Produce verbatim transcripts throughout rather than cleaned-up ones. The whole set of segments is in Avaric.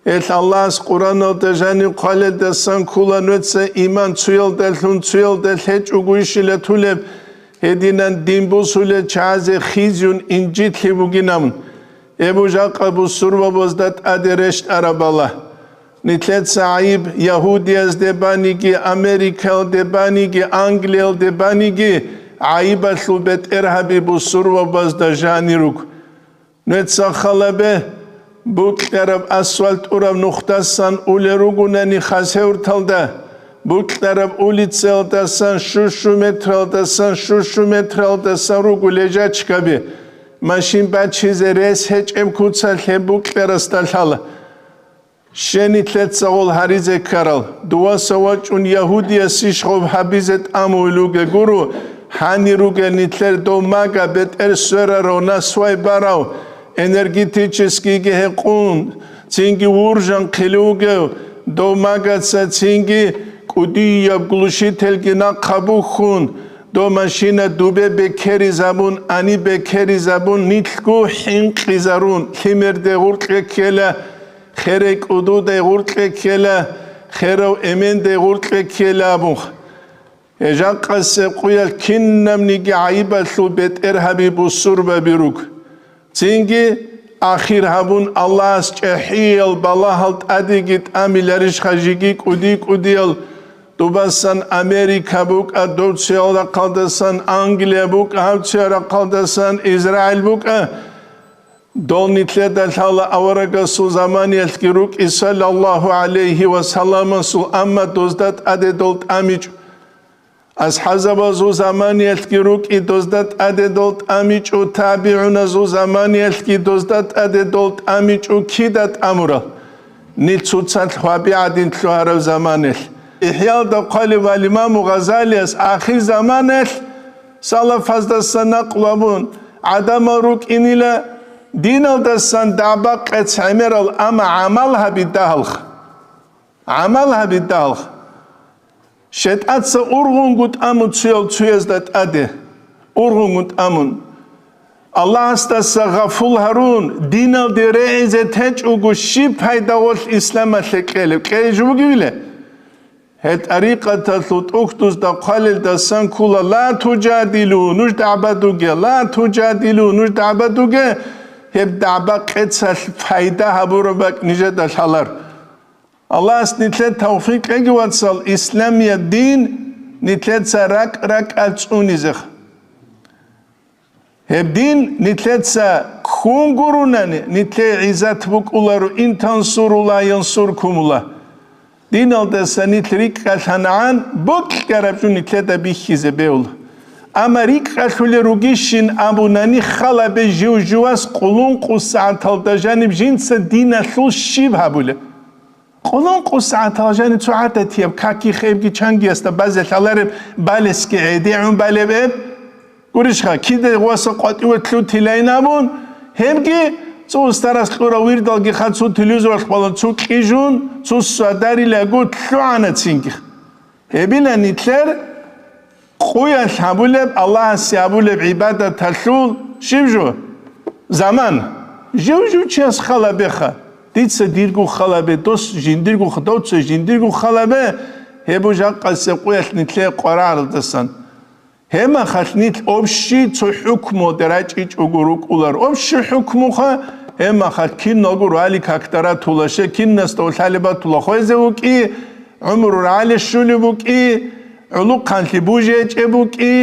Гьелъ Аллагьас Къуръаналда жаниб хъвалелдасан ккола нуца иман цуялдалъун цуялда лъечӀого ишила тулеб, гьединан дин бусулел чагӀазе хизюн инжитлъи бугинабун. Эбу жакъа бусурбабазда тӀаде рещтӀарабала. Нилъеца гӀайиб Ягьудиязде баниги, Америкаялде баниги, Англиялде баниги, гӀайибалъул бетӀергьаби бусурбабазда жанир руго. Нуца халабе, букьараб асфальт тӀураб нухдасан улел ругонани хасеврталда, букьараб улицаялдасан щущу метралдасан, щущу метралдасан руго лежачкаби, машин бачизе рес гьечӀеб куцалъ гьеб букьарасда лъала. Щени лъецагъул гьаризе ккарал, дуваса вачӀун ягьудиясищ гъоб гьабизе тӀамуил ругел гуро, гьанир ругел нилъер дов мага бетӀер сверарав, насвай барав, энергетическийги гьекъун, цинги вуржан хъилугев, дов магаца цинги кӀудияб глушительги нахъа бухьун, дов машина дубе бекеризабун, ани бекеризабун, нилъго хӀинкъизарун, лъимерде гъуркье ккела, херай кӀудудай гъуркье ккела, херав эмендай гъуркье ккела абун. Гьежахъасе къуялъ кинабниги гӀайибалъул бетӀергьаби бусурбаби руг. Цинги ахир гьабун Аллагьас чӀехӀиял балагьал тӀадеги тӀамиларищха жеги кӀуди-кӀудиял, дубасан Америка букӀа, дов цоял рахъалдасан Англия букӀа, гьав цоял рахъалдасан Израиль букӀа. Дол нилъеда лъала аварагасул заманиялъги рукӀи, саллаллагьу гӀалайгьи ва салламасул, амма дозда тӀаде дол тӀамичӀо. АсхӀазабазул заманиялъги рукӀи, дозда тӀаде дол тӀамичӀо, табигӀуназул заманиялъги дозда тӀаде дол тӀамичӀо, кида тӀамурал? Нилъ цоцалъ гьваби гӀадин лъугьараб заманалъ. ИхӀялда хъвалев вал имаму Гъазалияс ахир заманалъ салафаздаса накълу абун, гӀадамал рукӀинила диналдасан дагӀба-къец гӀемерал, амма гӀамал гьаби дагьалха. ГӀамал гьаби дагьалха. ШетӀаца ургъунгу тӀамун цуял цуязда тӀаде, ургъунгу тӀамун. Аллагьасдаса гъафул гьарун, диналде регӀизе течӀого щиб пайда гъолъ исламалъе кьелеб? Кьей жо бугевила? Гьеб тӀарикъаталъул тӀухьдузда хъвалелдасан ккола: «Ла тужадилу», нуж дагӀбадуге, «Ла тужадилу», нуж дагӀбадуге, гьеб дагӀба-къецалъ пайда гьабураб бакӀ нижеда лъалар. Аллагьас нилъер тавфикъ кьеги, вацал, исламият дин нилъеца ракӀ-ракӀалъ цӀунизеха. Гьеб дин нилъеца ккун гурунани, нилъее гӀизат букӀуларо: «Ин тансурулла янсуркумулла». Диналдаса нилъ рикӀкӀалъанагӀан бокьараб жо нилъеда бихьизе бегьула. Амма рикӀкӀалъулел ругищин абунани, халабе жив-живас къулункъу сагӀаталда жаниб жинца диналъул щиб гьабулеб? Къулункъу сагӀатал жани цо гӀадатияб каки-хебги чангиясда базе лъалареб балесги гӀедегӀун балеб гьеб? Гурищха, кидай гъваса къватӀиве лъутилайин абун, гьебги цо устарас кьурав вирдалги ха цо телевизоралъ балан цо кьижун, цо садарилаго лъугӀана цинги. Гьебила нилъер къуялъ гьабулеб, Аллагьасе гьабулеб гӀибадаталъул щиб жо? Заман. Жив-жив чияс халабеха. Дица дирго халабе, дос жиндирго ха-, доца жиндирго халабе, гьеб жакъасе къуялъ нилъее къварагӀаралдасан. Гьебмахалъ нилъ общий цо хӀукмуде рачӀичӀого рукӀулар. Общий хӀукмуха, гьебмахалъ киналго рали какда ратула, щай кинасда лъалеб батула хвезе вукӀи, гӀумру рагӀале щулеб букӀи, гӀулухъанлъи бужечӀеб букӀи,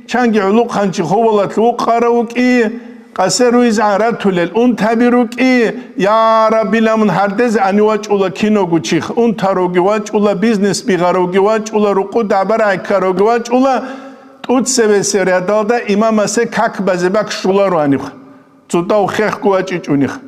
чанги гӀулухъанчи ховалалъ вукъарав вукӀи, къасе руйзегӀан ратулел унтаби рукӀи, я Рабби, ламун гьардезе ани вачӀула кинавго чихъ, унтаровги вачӀула, бизнес бигъаравги вачӀула, рукъу дагӀба райкаравги вачӀула, тӀуцебесеб рядалда имамасе как базе бакӀ щуларо гьаниб. ЦутӀав хехго вачӀичӀунихъ.